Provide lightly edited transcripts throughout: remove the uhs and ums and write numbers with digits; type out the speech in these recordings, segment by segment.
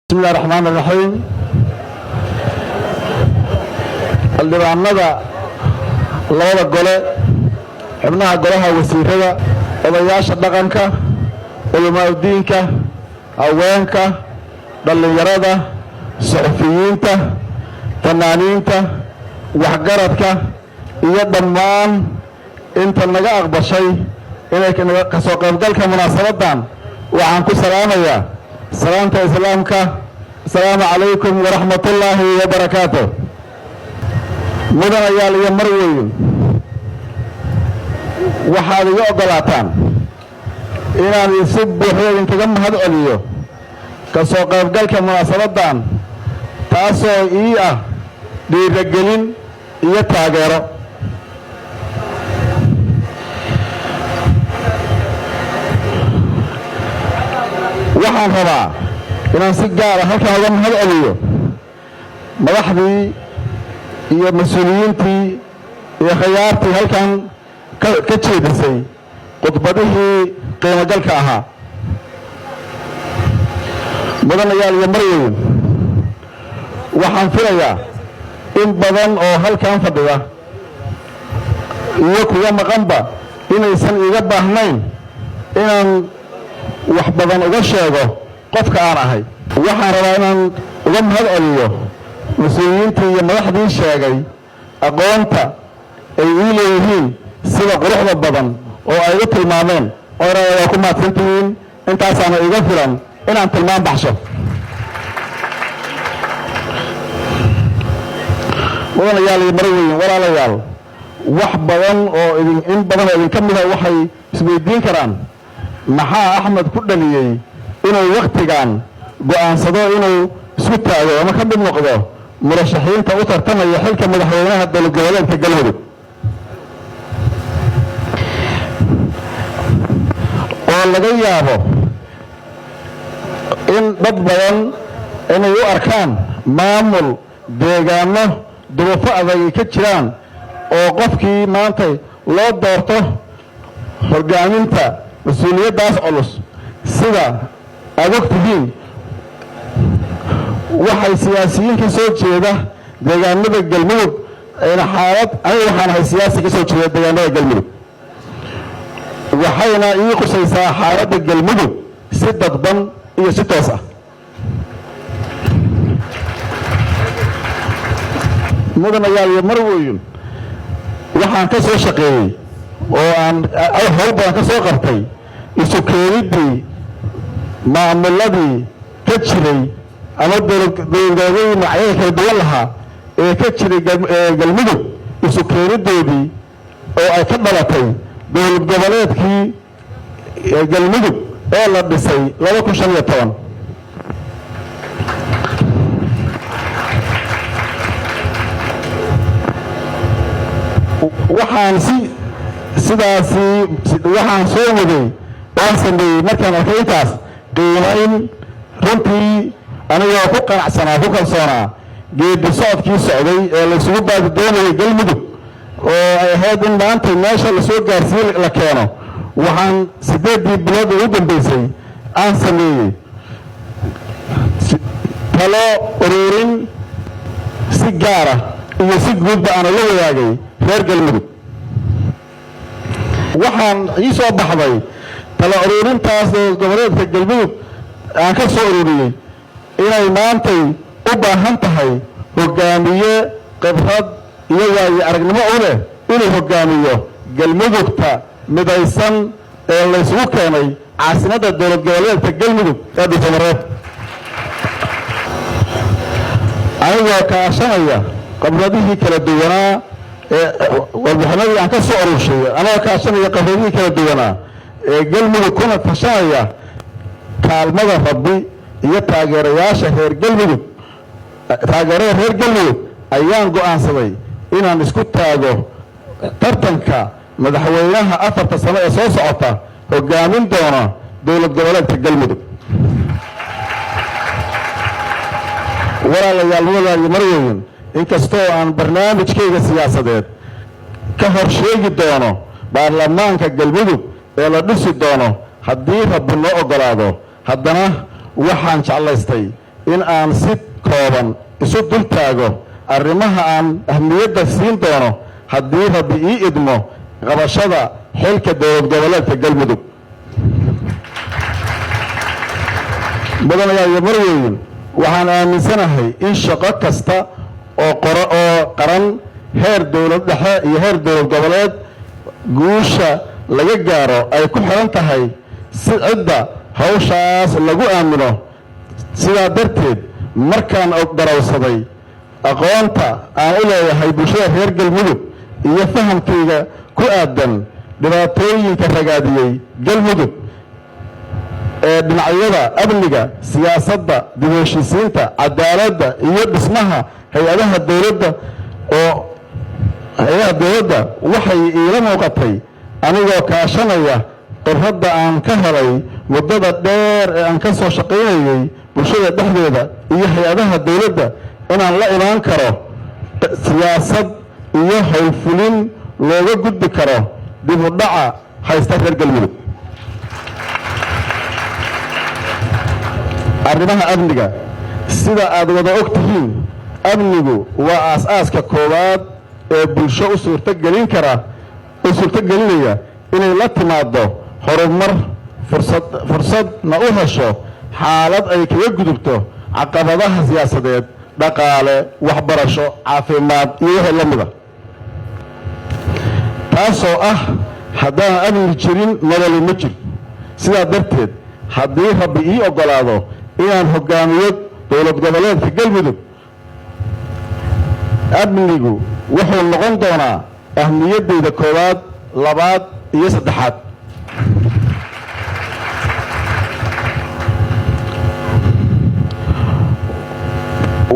Bismillahi raxmaan raxiim. Xildhibaanada labada gole, xubnaha golaha wasiirada, odayaasha dhaqanka, culamaauddiinka, haweenka, dhallinyarada, suxufiyiinta, fanaaniinta, waxgaradka iyo dhammaan inta naga aqbashay inay ka soo qaybgalka munaasabaddan, waxaan ku salaamayaa salaamta Islaamka: asalaamu calaykum waraxmatullaahi wabarakaatu. Mudanayaal iyo marweyn, waxaad iga oggolaataan inaan si buuxda idinkaga mahad celiyo ka soo qaybgalka munaasabaddan, taasoo ii ah dhiiragelin iyo taageero. Waxaan rabaa inaan si gaara halkan uga mahad celiyo madaxdii iyo mas-uuliyiintii iyo khayaartii halkan ka jeedisay khudbadihii qiimogalka ahaa. Mudanayaal iyo marweyn, waxaan filayaa in badan oo halkan fadhida iyo kuwa maqanba inaysan iiga baahnayn inaan wax badan uga sheego qofka aan ahay. Waxaan rabaa inaan uga mahad celiyo mas-uuliyiintii iyo madaxdii sheegay aqoonta ay ii leeyihiin sida quruxda badan oo ay u tilmaameen oo idhahda waa ku mahadsantihiin. Intaasaana iga filan inaan tilmaam baxsho. Mudanayaal iyo marweyn, walaalayaal, wax badan oo idin in badan oo idinka mida waxay isweydiin karaan: maxaa Axmed ku dhaliyey inuu wakhtigan go'aansado inuu isku taago ama ka mid noqdo murashaxiinta u tartamaya xilka madaxweynaha dowlad goboleedka Galmudug, oo laga yaabo in dad badan inay u arkaan maamul deegaano duruufo adag ay ka jiraan, oo qofkii maanta loo doorto hogaaminta mas-uuliyaddaas culus? Sida aad og tihiin, waxay siyaasiyiin ka soo jeeda deegaanada Galmudug ayna xaalad. Aniga waxaan ahay siyaasi ka soo jeeda deegaanada Galmudug, waxayna ii qusaysaa xaaladda Galmudug si dadban iyo si toos ah. Mudanayaal iyo marweyn, waxaan ka soo shaqeeyey oo aan howl badan ka soo qabtay isu keenidii maamuladii ka jiray ama dowladgoboleedyadii magacyada kala duwan lahaa ee ka jiray Galmudug, isu keenidoodii oo ay ka dhalatay dowlad goboleedkii Galmudug ee la dhisay 2015. Waxaan si sidaasi waxaan soo waday oon sameeyey markaan arkay intaas qiimayn, runtii anigoo ku qanacsanaa, ku kalsoonaa geedi socodkii socday ee laysugu baadi doonayay Galmudug, oo ay ahayd in maanta meesha lasoo gaarsiiye la keeno, waxaan 8dii bilood ugu dambeysay aan sameeyey talo ururin si gaara iyo si guudba aan ula wadaagay reer Galmudug. Waxaan ii soo baxday talo ururintaas dowlad goboleedka Galmudug aan ka soo ururiyey inay maantay u baahan tahay hogaamiye khibrad iyo waayo aragnimo u leh inuu hogaamiyo Galmudugta midaysan ee laysugu keenay caasimadda dowlad goboleedka Galmudug ee Dhuusamareeb. Anigoo kaashanaya khibradihii kala duwanaa ee warbixinadii aan ka soo ururshay, anigoo kaashanaya khibradihii kala duwanaa ee Galmudug, kuna tashanaya kaalmada Rabbi iyo taageerayaasha reer Galmudug, taageerada reer Galmudug, ayaan go'aansaday inaan isku taago tartanka madaxweynaha 4ta sano ee soo socota hogaamin doona dowlad goboleedka Galmudug. Walaalayaal, mudanayaal iyo marweyn, inkastoo aan barnaamijkayga siyaasadeed ka hor sheegi doono baarlamaanka Galmudug ee la dhisi doono haddii Rabbi noo oggolaado, haddana waxaan jeclaystay In aan si kooban isu dul taago arrimaha aan ahmiyadda siin doono haddii Rabbi ii idmo qabashada xilka dowlad goboleedka Galmudug. Mudanayaal iyo marweyn, waxaan aaminsanahay in shaqo kasta oo qoro oo qaran, heer dowlad dhexe iyo heer dowlad goboleed, guusha laga gaaro ay ku xiran tahay si cidda hawshaas lagu aamino. Sidaa darteed, markaan darowsaday aqoonta aan u leeyahay bulshada reer Galmudug iyo fahamkayga ku aadan dhibaatooyinka ragaadiyey Galmudug ee dhinacyada amniga, siyaasadda, dib u heshiisiinta, cadaaladda iyo dhismaha hay-adaha dowladda oo hay-adaha dowladda, waxay iila muuqatay, anigoo kaashanaya khibradda aan ka helay muddada dheer ee aan ka soo shaqaynayay bulshada dhexdeeda iyo hay-adaha dowladda, inaan la imaan karo siyaasad iyo howlfulin looga gudbi karo dib u dhaca haysta reer Galmudug. Arrimaha amniga: sida aad wada og tihiin, amnigu waa aas-aaska koowaad ee bulsho u suurtogelin kara, u suurtogelinaya inay la timaaddo horumar, fursad fursadna u hesho xaalad ay kaga gudubto caqabadaha siyaasadeed, dhaqaale, waxbarasho, caafimaad iyo wixii la mida. Taasoo ah, haddaan amni jirin, nololi ma jir. Sidaa darteed, haddii Rabbi ii oggolaado inaan hoggaamiyo dowlad goboleedka Galmudug, amnigu wuxuu noqon doonaa ahmiyaddayda koowaad, labaad iyo saddexaad.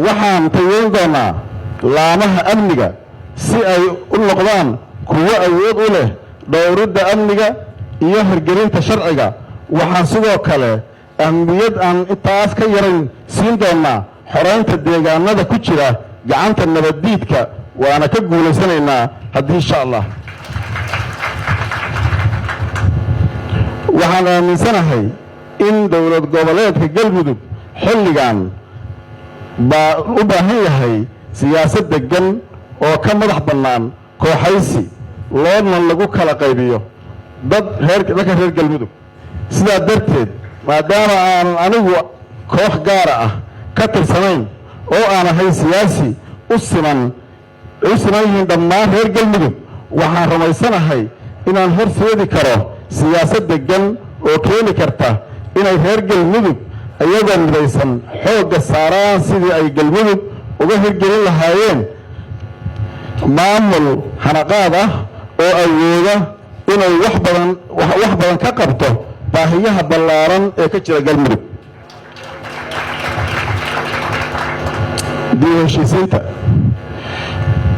Waxaan tayeyn doonaa laamaha amniga si ay u noqdaan kuwo awood u leh dhowridda amniga iyo hirgelinta sharciga. Waxaan sidoo kale ahmiyad aan intaas ka yarayn siin doonaa xoraynta deegaanada ku jira gacanta nabaddiidka, waana ka guulaysanaynaa haddii insha Allah. Waxaan aaminsanahay in dowlad goboleedka Galmudug xilligan baa u baahan yahay siyaasad deggan oo ka madax bannaan kooxaysi loodna lagu kala qaybiyo dad reer dadka reer Galmudug. Sidaa darteed, maadaama aanan anigu koox gaara ah ka tirsanayn oo aan ahay siyaasi u siman u siman yihiin dhammaan reer Galmudug, waxaan rumaysanahay inaan horseedi karo siyaasad deggan oo keeni karta inay reer Galmudug iyagoo midaysan xoogga saaraan sidii ay Galmudug uga hirgelin lahaayeen maamul hanaqaad ah oo awooda inay wax badan ka qabto baahiyaha ballaaran ee ka jira Galmudug. Dib u heshiisiinta: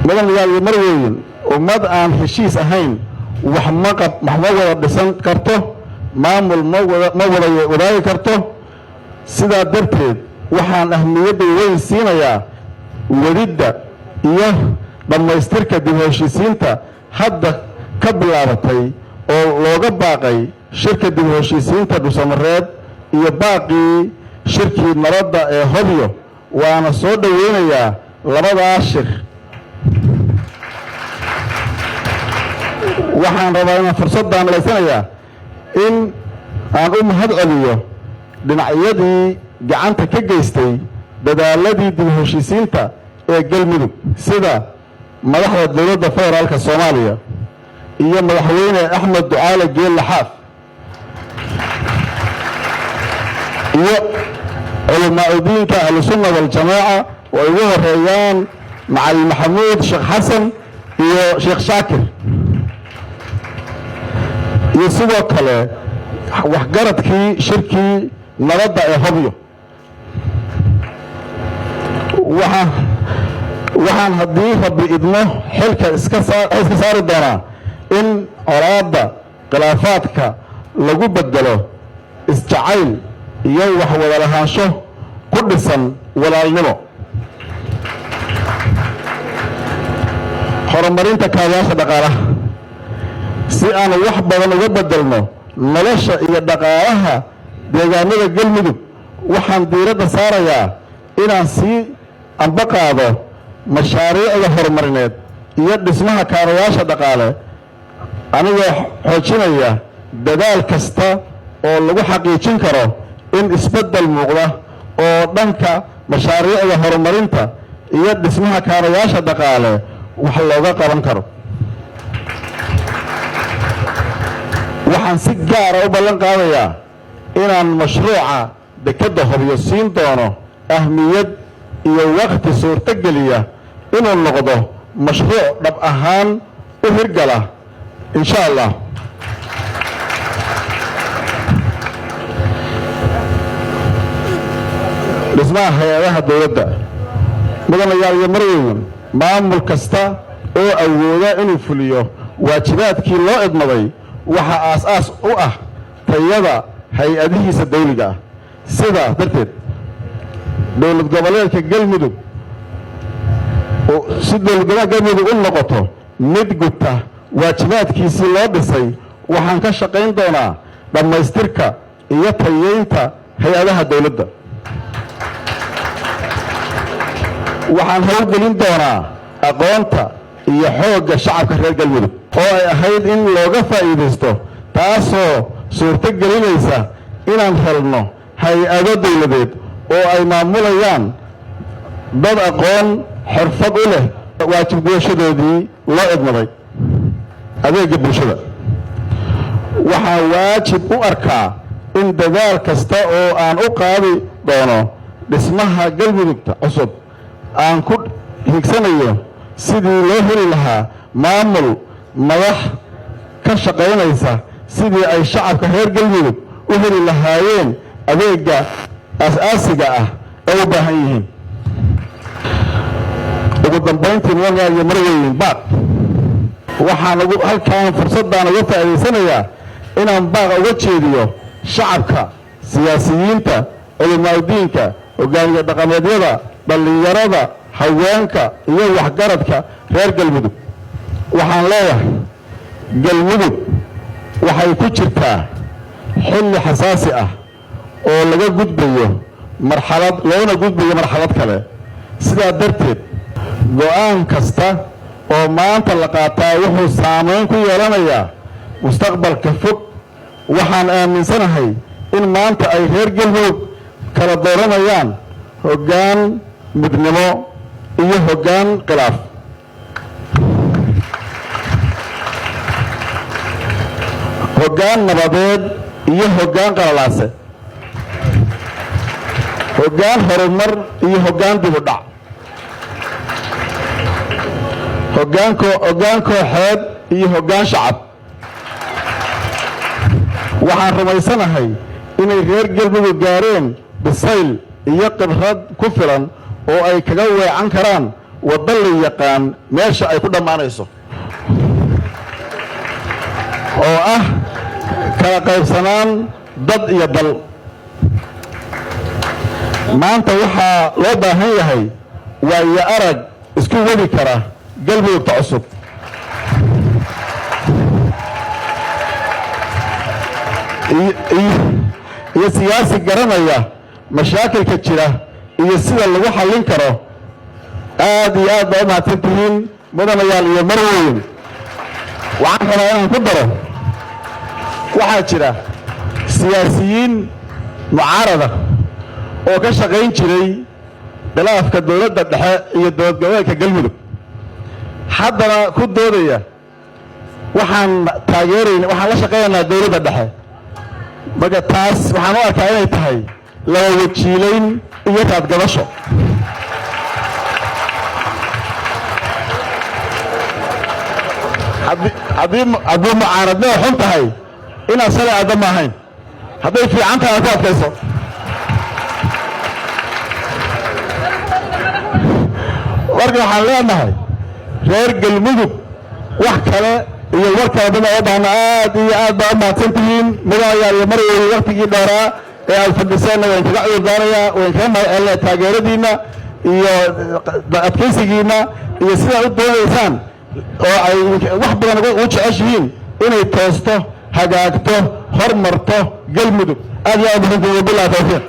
mudanayaal iyo marweyn, ummad aan heshiis ahayn wax ma qab wax ma wada dhisan karto, maamul ma wada wadaagi karto. Sidaa darteed, waxaan ahmiyadda weyn siinayaa wadidda iyo dhammaystirka dib u heshiisiinta hadda ka bilaabatay oo looga baaqay shirka dib u heshiisiinta Dhuusamareeb iyo baaqii shirkii nabadda ee Hobyo, waana soo dhoweynayaa labadaa shir. Waxaan rabaa inaan fursaddan laysanayaa in aan u mahad celiyo dhinacyadii gacanta ka geystay dadaaladii dib u heshiisiinta ee Galmudug, sida madaxda dowladda federaalka Soomaaliya iyo Madaxweyne Axmed Ducaale Geelle Xaaf iyo culamaa'idiinka Ahlusunna waljamaaca oo ay ugu horeeyaan Macalin Maxamuud Sheekh Xasan iyo Sheekh Shaakir, iyo sidoo kale waxgaradkii shirkii nabadda ee Hobyo. Waxaan haddii Rabbi idmo xilka iska saari doonaa in colaadda khilaafaadka lagu bedelo isjacayl iyo wax wada lahaansho ku dhisan walaalnimo. Horumarinta kaabayaasha dhaqaalaha: si aan wax badan uga bedelno nolosha iyo dhaqaalaha deegaanada Galmudug, waxaan diiradda saarayaa Inaan sii amba qaado mashaariicda horumarineed iyo dhismaha kaabayaasha dhaqaale, anigoo xoojinaya dadaal kasta oo lagu xaqiijin karo in isbeddel muuqda oo dhanka mashaariicda horumarinta iyo dhismaha kaabayaasha dhaqaale wax looga qaban karo. Waxaan si gaara u ballan qaadayaa inaan mashruuca dekedda Hobyo siin doono ahmiyad iyo wakhti suurtogeliya inuu noqdo mashruuc dhab ahaan u hirgala, insha Allah. Dhismaha hay-adaha dowladda. Mudanayaal iyo marweyn, maamul kasta oo awooda inuu fuliyo waajibaadkii loo idmaday waxaa aas-aas u ah tayada hay-adihiisa dawliga ah. Sidaas darteed, dowlad goboleedka Galmudug, si dowlad goboleedka Galmudug u noqoto mid guta waajibaadkiisii loo dhisay, waxaan ka shaqayn doonaa dhammaystirka iyo tayeynta hay-adaha dowladda. Waxaan howlgelin doonaa aqoonta iyo xoogga shacabka reer Galmudug oo ay ahayd in looga faa'iidaysto, taasoo suurto gelinaysa inaan helno hay-ado dowladeed oo ay maamulayaan dad aqoon xirfad u leh waajib gudashadoodii loo idmaday. Adeegga bulshada. Waxaan waajib u arkaa in dadaal kasta oo aan u qaadi doono dhismaha Galmudugta cusub aan ku higsanayo sidii loo heli lahaa maamul madax ka shaqaynaysa sidii ay shacabka reer Galmudug u heli lahaayeen adeegga aas-aasiga ah ee u baahan yihiin. Ugu dambayntii, mudanayaal iyo marweyn, baaq waxaan ugu halkaan fursaddaan uga faa'iidaysanayaa inaan baaqa uga jeediyo shacabka, siyaasiyiinta, culimaadudiinka, hogaamiye dhaqameedyada, dhallinyarada, haweenka iyo waxgaradka reer Galmudug. Waxaan leeyahay, Galmudug waxay ku jirtaa xilli xasaasi ah oo laga gudbayo marxalad loona gudbayo marxalad kale. Sidaa darteed, go'aan kasta oo maanta la qaataa wuxuu saamayn ku yeelanayaa mustaqbalka fog. Waxaan aaminsanahay in maanta ay reer Galmudug kala dooranayaan hoggaan midnimo iyo hoggaan khilaaf, hoggaan nabadeed iyo hoggaan qalalaase, hoggaan horumar iyo hoggaan dib u dhac, hoggaan kooxeed iyo hoggaan shacab. Waxaan rumaysanahay inay reer Galmudug gaareen bisayl iyo khibrad ku filan oo ay kaga weecan karaan waddo la yaqaan meesha ay ku dhammaanayso, oo ah kala qaybsanaan dad iyo dal. Maanta waxaa loo baahan yahay waayo arag isku wadi kara Galmudugta cusub iyo siyaasi garanaya mashaakilka jira iyo sida lagu xallin karo. Aad iyo aad baa u mahadsan tihiin, mudanayaal iyo marweyn. Waxaan rabaa inaan ku daro, waxaa jira siyaasiyiin mucaarada oo ka shaqayn jiray khilaafka dowladda dhexe iyo dowlad goboleedka Galmudug, haddana ku doodaya waxaan taageerayn, waxaan la shaqaynaynaa dowladda dhexe. Marka taas waxaan u arkaa inay tahay laba wajiilayn iyo raadgadasho. Haddii mucaaradnima xun tahay, inaad shalay aadda ma ahayn. Hadday fiican tahay, aad ku adkayso. Marka waxaan leenahay reer Galmudug, wax kale iyo war kale mid oga baahna. Aad iyo aad baa u mahadsan tihiin, mudanayaal iyo marweyne. Waktigii dheeraa ee aad fadhiseenna waan kaga cudur daarayaa, waan kaga mahad celinaya taageeradiinna iyo adkaysigiinna iyo sidaa u doodaysaan oo ay wax badan ugu jeceshihiin inay toosto, hagaagto, hormarto Galmudug. Aad iyo aad mahadsantihiin, wabillahi tawfiiq.